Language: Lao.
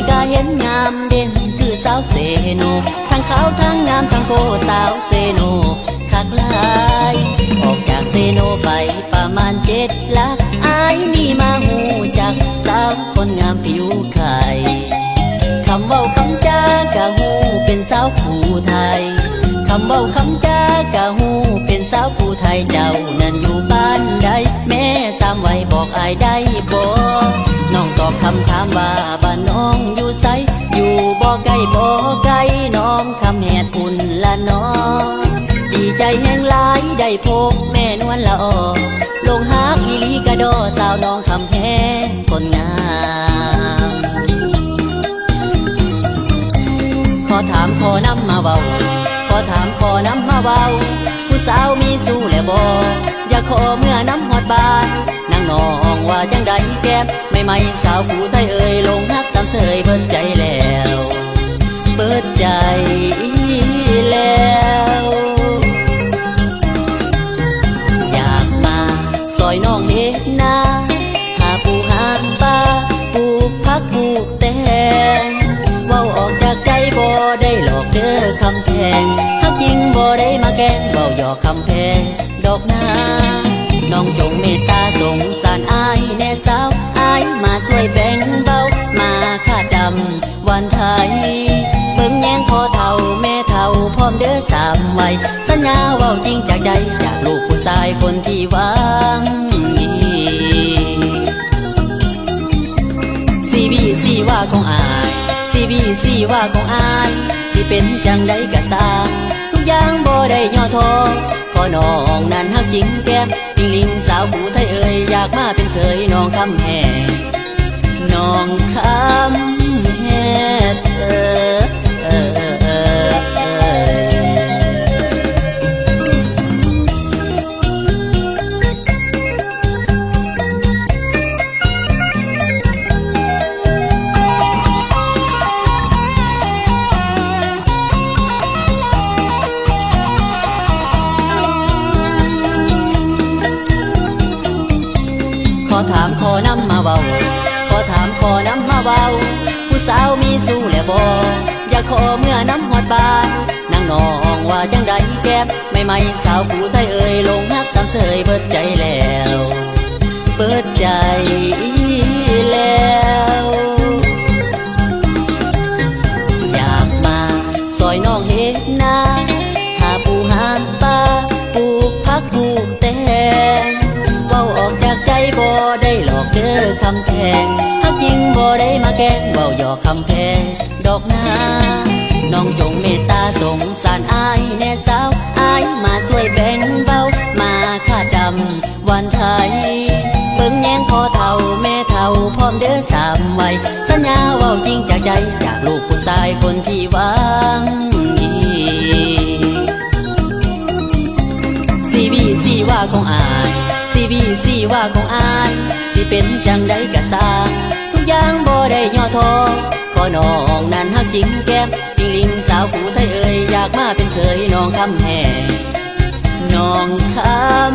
ກະເຫັນງາມເດັ່ນຄືສາວເຊໂນ ທັງຂາວທັງງາມທັງໂກສາວເຊໂນຄັກຫຼາຍ. ອອກຈາກເຊໂນໄປປະມານເຈັດຫຼັກ ອ້າຍນີ້ມາຮູ້ຈັກສາວຄົນງາມຜິວໄຂ່. ຄຳເວົ້າຄຳຈາກະຮູ້ເປັນສາວຜູ້ໄທ ຄຳເວົ້າຄຳຈາກະຮູ້ເປັນສາວຜູ້ໄທ. ເຈົ້ານັ້ນຢູ່ບ້ານໃດ ແມ່ສາມໄວບອກອ້າຍໄດ້ບໍ່? ນ້ອງຕອບຄຳຖາມວ່າ ບ້ານນ້ອງຢູ່ໃສ? ຢູ່ບໍ່ໄກບໍ່ໄກ ໜອງຄຳແຮດພຸ້ນລະເນາະ. ດີໃຈແຮງຫຼາຍໄດ້ພົບແມ່ນວນລະອອ ຫຼົງຮັກອີ່ຫຼີກະດໍ ສາວໜອງຄຳແຮງຄົນງາມ. ຂໍຖາມຂໍນຳມາເວົ້າ ຂໍຖາມຂໍນຳມາເວົ້າ ຜູ້ສາວມີຊູ້ແລ້ວບໍ່? ຢາກຂໍເມືອນຳຮອດບ້ານ ນາງນ້ອງວ່າຈັ່ງໃດແກ້ມໃໝ່ໆ ສາວຜູ້ໄທເອີຍ ຫຼົງຮັກສາມເຊີຍເບິດໃຈແລ້ວ ເບິດໃຈແລ້ວ. ຢາກມາຊ່ອຍນ້ອງເຮັດນາ ຫາປູຫາປາ ປູກຜັກປູກແຕງ ເວົ້າອອກຈາກໃຈບໍ່ໄດ້ຫຼອກເດີຄຳແພງ ຮັກຈິງບໍ່ໄດ້ມາແກ້ງ ເວົ້າຫຍອກຄຳແພງດອກນາ. ນ້ອງຈົ່ງເມດຕາສົງສານອ້າຍແດ່ສາວ ອ້າຍມາຊ່ວຍແບ່ງເບົາ ມາຄາດດຳ ວັນໄທ ເບິ່ງແຍງພໍ່ເຖົ້າແມ່ເຖົ້າພ້ອມເດີສາມໄວ ສັນຍາເວົ້າຈິງຈາກໃຈ ຈາກລູກຜູ້ຊາຍຄົນທີ່ຫວັງດີ. ຊີວິດຊີວາຂອງອ້າຍ ຊີວິດຊີວາຂອງອ້າຍ ຊິເປັນຈັ່ງໃດກະຊ່າງ ທຸກຢ່າງບໍ່ໄດ້ຫຍໍ້ທໍ້ ຂໍນ້ອງນັ້ນຮັກຈິງແກ້ມ ຕິ່ງລິງສາວຜູ້ໄທເອີຍ ຢາກມາເປັນເຂີຍນ້ອງຄຳແຮງ ນ້ອງຄຳແຮດເອີຍ. ຂໍຖາມຂໍນຳມາເວົ້າ ຂໍຖາມຂໍນຳມາເວົ້າ ຜູ້ສາວມີຊູ້ແລ້ວບໍ່? ຢາກຂໍເມືອນຳຮອດບ້ານ ນາງນ້ອງວ່າຈັ່ງໃດແກ້ມໃໝ່ໆ ສາວຜູ້ໄທເອີຍ ຫຼົງຮັກສາມເຊີຍເບິດໃຈແລ້ວ ເປີດໃຈແລ້ວ. ຢາກມາຊ່ອຍນ້ອງເຮັດນາ ຫາປູຫາປາ ປູກຜັກປູກແຕງ ເວົ້າອອກຈາກໃຈບໍ່ໄດ້ຫຼອກເດີຄຳແພງ ຮັກຈິງບໍ່ໄດ້ມາແກ້ງ ເວົ້າຫຍອກຄຳແພງ ດອກນາ ນ້ອງຈົ່ງເມດຕາສົງສານອ້າຍແດ່ສາວ ອ້າຍມາຊ່ວຍແບ່ງເບົາ ມາຄາດດຳວັນໄທ ເບິ່ງແຍງພໍ່ເຖົ້າແມ່ເຖົ້າພ້ອມເດີສາມໄວ ສັນຍາເວົ້າຈິງຈາກໃຈ ຈາກລູກຜູ້ຊາຍຄົນທີ່ຫວັງດີ. ຊີວິດຊີວາຂອງອ້າຍ ຊີວິດຊີວາຂອງອ້າຍ ຊິເປັນຈັ່ງໃດກະຊ່າງ ທຸກຢ່າງບໍ່ໄດ້ຫຍໍ້ທໍ້ ຂໍນ້ອງນັ້ນຮັກຈິງແກ້ມ ຕິ່ງລິງສາວຜູ້ໄທເອີຍ ຢາກມາເປັນເຂີຍນ້ອງຄຳແຮງ ນ້ອງຄຳ